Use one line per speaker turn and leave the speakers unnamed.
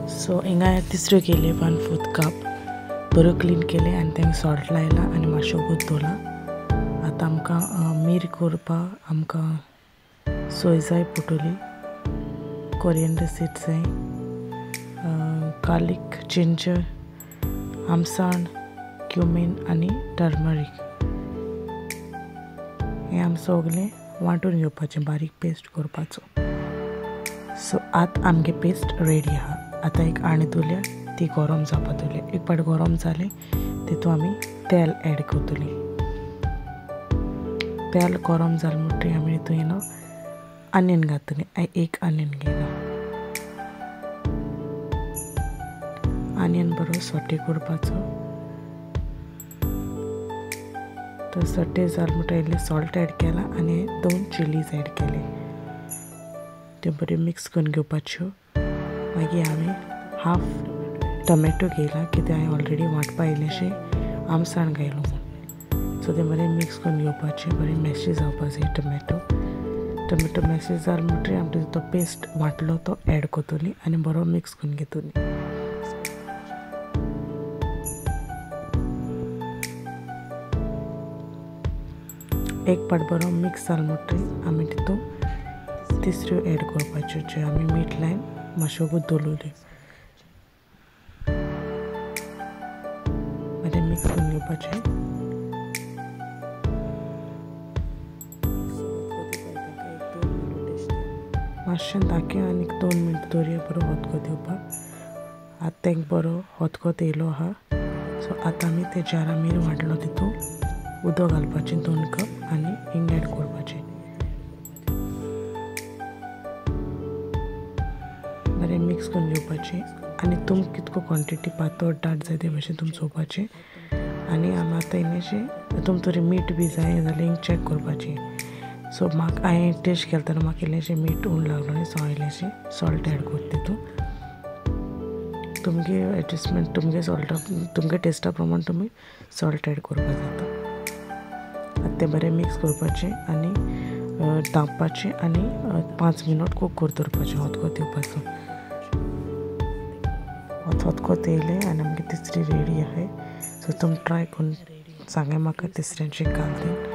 So हिंगा तिसऱ्यो केली 1/4 कप बऱ्यो क्लीन केले आनी तांकां सॉल्ट लायला आनी मातशें उगत दवरला. आतां आमकां मीर करपाक आमकां सोय जाय पडटली, कोरिएंडर सीड्स जाय, गार्लीक, जिंजर, आमसाण, क्युमीन आनी टर्मरीक. हें आमी सगळें वांटून घेवपाचें, बारीक पेस्ट करपाचो. सो आतां आमगे पेस्ट रेडी आहा. आतां एक आणी दवरल्या, ती गरम जावपा दवरल्या. एक पाट गरम जालें तितून आमी तेल एड करतली. तेल गरम जालें म्हणटकीर आमी तितून येयलो आनियन घातली. हांवें एक आनियन घेयला. आनियन बरो सोटे करपाचो. तो सोटे जालें म्हणटकीर इल्लें सॉल्ट एड केला आनी 2 चिलीज एड केले. त्यो बऱ्यो मिक्स करून घेवपाच्यो. मागीर हांवें हाफ टोमॅटो घेयला, कित्याक हांवें ऑलरेडी वांटपा इल्लेशें आमसाण घायलो म्हूण. सो तें बरें मिक्स करून घेवपाचें, बरें मॅशी जावपा जाय टोमॅटो. टोमॅटो मॅशी जालें म्हणटकीर आमी तो पेस्ट वांटलो तो एड करतली आनी बरो मिक्स करून घेतली. एक पाट बरो मिक्स जालो म्हणटकीर आमी तितून तिसऱ्यो एड करपाच्यो, ज्यो आमी मीठ लायन मातश्यो दवरल्यो. बरें मिक्स करून घेवपाचें. मातशें धाकयो आनी 2 मिनट दवरया बरो हतको दिवपाक. आतां तांकां बरो हतको येयलो आहा. सो आतां आमी ते जारा मीर वांटलो तितून उदक घालपाचें 2 कप आनी हिंग एड करपाचें. बरें मिक्स करून घेवपाचें आनी तुमकां कितको क्वॉन्टिटी पातळ दाट जाय ते भशेन तुमी चोवपाचें. आनी आमी आतां इल्लेशें तुमकां तरी मीठ बी जाय जाल्यार हिंग चॅक करपाचें. सो म्हाका हांवें टेस्ट केलें तेन्ना म्हाका इल्लेशें मीठ उण लागलो न्ही, सो हांव इल्लेशें सॉल्ट एड करता तितून. तुमगे एडजस्टमेंट, तुमगे सॉल्टा तुमगे टेस्टा प्रमाण तुमी सॉल्ट एड करपाक जाता. आतां तें बरें मिक्स करपाचें आनी धांपपाचें आनी 5 मिनट कूक करून दवरपाचें, हतको दिवपाचो. हतको येयलें आनी आमगे तिसरी रेडी आहाय. सो तुमी ट्राय करून सांगाय म्हाका तिसऱ्यांची घाल.